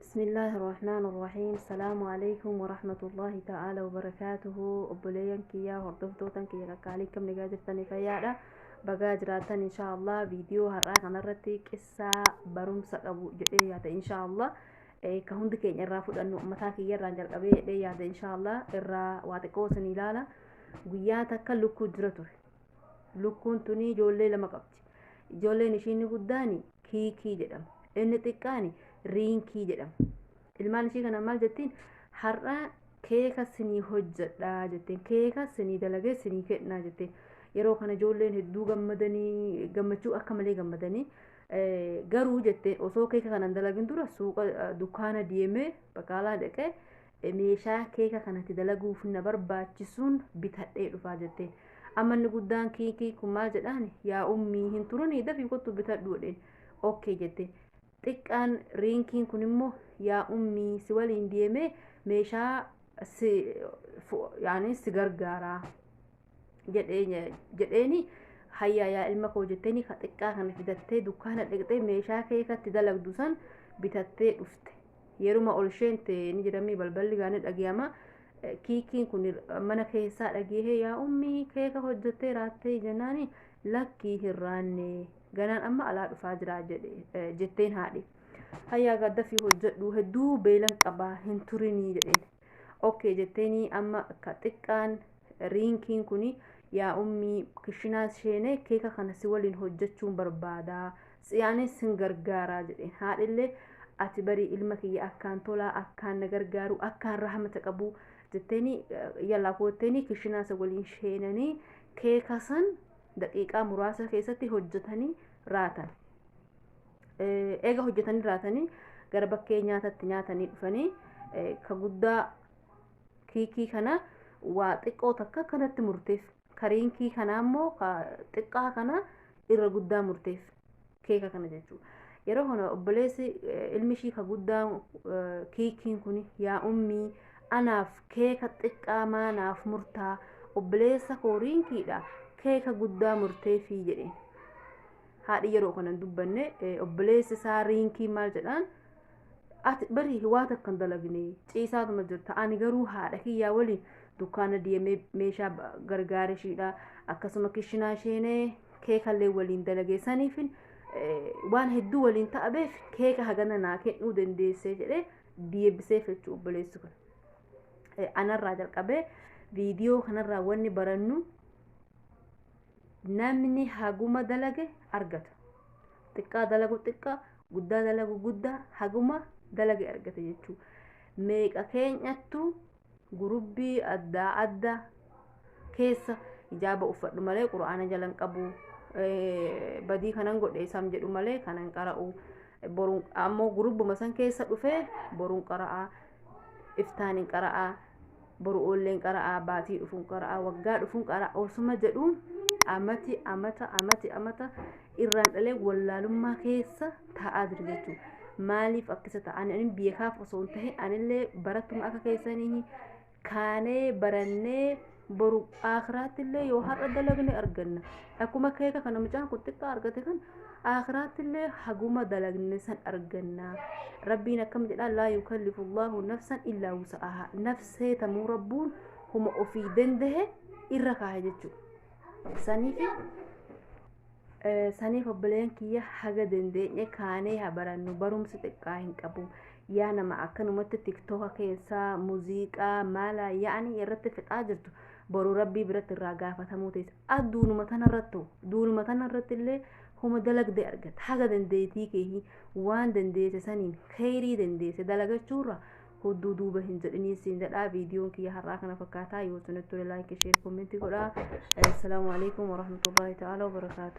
بسم الله الرحمن الرحيم. السلام عليكم ورحمة الله تعالى وبركاته. Obboleeyyan kiyyaa, hordoftootan kiyya qaqqaalii, kam nagaa jirtanii? Fayyaadha, bagaa jiraattan. Insha Allah viidiyoo har'aa kanarratti qissaa barumsa qabu jedhee yaada, insha Allah ka hundi keenya irraa fudhannu, mataa kiyya irraan jalqabee jedhee yaada. Insha Allah irraa waa xiqqoo isin ilaala. Guyyaa takka lukkuu jira ture. Lukkuun tuni ijoollee lama qabdi. Ijoolleen ishiin guddaani Kiikii jedhama, inni xiqqaani Riinkii jedhama. Ilmaan ishii kana maal jettiin? "Har'a keeka sinii hojjedhaa," jetteen. "Keeka sinii dalagee sinii kennaa," jetteen. Yeroo kana ijoolleen hedduu gammadanii, gammachuu akka malee gammadanii. "Garuu," jetteen, "osoo keeka kana hin dalagin dura suuqa, dukkaana deemee, baqaalaa dhaqee meeshaa keeka kanatti dalaguuf na barbaachisuun bitadhee dhufaa," jetteen. Amma inni guddaan Kiikii kun maal jedhaan? "Yaa ummii, hin turunii, dafii kottu bitadhu," jedheen. "Okay," jetteen. Xiqqaan Riinkiin kun immoo, "Yaa ummii, si waliin deemee meeshaa si yaani si gargaaraa," jedheeni. "Hayyaa yaa ilma koo," jetteeni. Ka xiqqaa kana fidattee dukkaana dhaqxee meeshaa keekatti dalagdu san bitattee dhufte. Yeruma ol sheente ni jedhamee balballi gaanii dhagiyama. Kiikiin kun mana keessaa dhagahee, "Yaa ummii, keeka hojjettee raattee?" jennaani, "Lakkii, hin raanne, ganaan amma alaa dhufaa jira," jedhe jetteen haadhi. "Hayyaa, gaddafii hojjedhu, hedduu beelan qabaa, hin turinii," jedheen. "Okay," jetteeni. Amma ka xiqqaan Riinkiin kun, "Yaa ummii, kishinaa sheenee keeka kana si waliin hojjechuun barbaadaa, yaani sin gargaaraa," jedheen. Haadhillee, "Ati barii ilma kiyya akkaan tolaa, akkaan na gargaaru, akkaan rahmata qabu," jetteeni. "Yallaa kootteeni." Kishinaa isa waliin sheenanii keeka san daqiiqaa muraasa keessatti hojjetanii raatan. Eega hojjetanii raatanii gara bakkee nyaatatti nyaatanii dhufanii, ka guddaa Kiikii kana waa xiqqoo takka kanatti murteef, ka Riinkii kanaa immoo ka xiqqaa kana irra guddaa murteef keeka kana jechuudha. Yeroo kana obboleessi ilmi ishii ka guddaa Kiikiin kun, "Yaa ummii, anaaf keeka xiqqaa maanaaf murtaa? Obboleessa koo Riinkiidha keeka guddaa murteefii," jedheen. Haadhi yeroo kana hin dubbanne. Obboleessi isaa Riinkii maal jedhaan? "Ati bari waa takka hin dalagne, ciisaatuma jirta. Ani garuu haadha kiyyaa waliin dukkaana deemee meeshaa gargaara ishiidha, akkasuma kishinaa isheenee keekallee waliin dalagee, saniifin waan hedduu waliin ta'abeef keeka hagana naa kennuu dandeessee," jedhee deebiseef jechuu obboleessi kun. Anarraa jalqabee viidiyoo kanarraa wanni barannu, namni haguma dalage argata. Xiqqaa dalagu xiqqaa, guddaa dalagu guddaa, haguma dalage argata jechuudha. Meeqa keenyattu gurubbii addaa addaa keessa hijaaba uffadhu malee Qura'aana jalan qabu, badii kanan godhe isaan jedhu malee kanan qara'u, boruun ammoo gurubbuma san keessa dhufee boruun qara'aa, iftaan hin qara'aa, boru oolleen qara'aa, baatii dhufuun qara'aa, waggaa dhufuun qara'aa osuma jedhu amati amata amati amata irraan dhalee wallaalummaa keessa taa'aa jiru jechuudha. Maaliif akkasa ta'a? Ani beekaaf osoo hin tahin, anillee barattuma akka keessanii kaanee barannee boru akiraatti illee yoo har'a dalagne arganna. Akkuma keeka kana mucaan kun xiqqaa argate kan, akiraatti illee haguma dalagne san arganna. Rabbiin akkam jedhaa? Laa yukallifu Allahu nafsan illaa wusa'ahaa. Nafsee tamuu Rabbuun huma ofii dandahe irra kaahe jechuudha. Saniif obboleen kiyya, haga dandeenye kaanee haa barannu. Barumsi xiqqaa hin qabu. Yaa nama akkanumatti TikToka keessaa muuziqaa maala yaa'anii irratti fixaa jirtu, boru Rabbii biratti irraa gaafatamuu teessa. Adduunuma tanarrattu, duunuma tanarratti illee huma dalagde argatta. Haga dandeettii keehi waan dandeesse saniin kheyrii dandeesse dalagachuurra hudduu duuba hin jedhinii siin jedhaa. Viidiyoon kiyya har'aa kana fakkaataa. Yoo isinitti tole like, share, comment godhaa. Assalaamu alaikum warahmatullahi ta'ala wabarakaatu.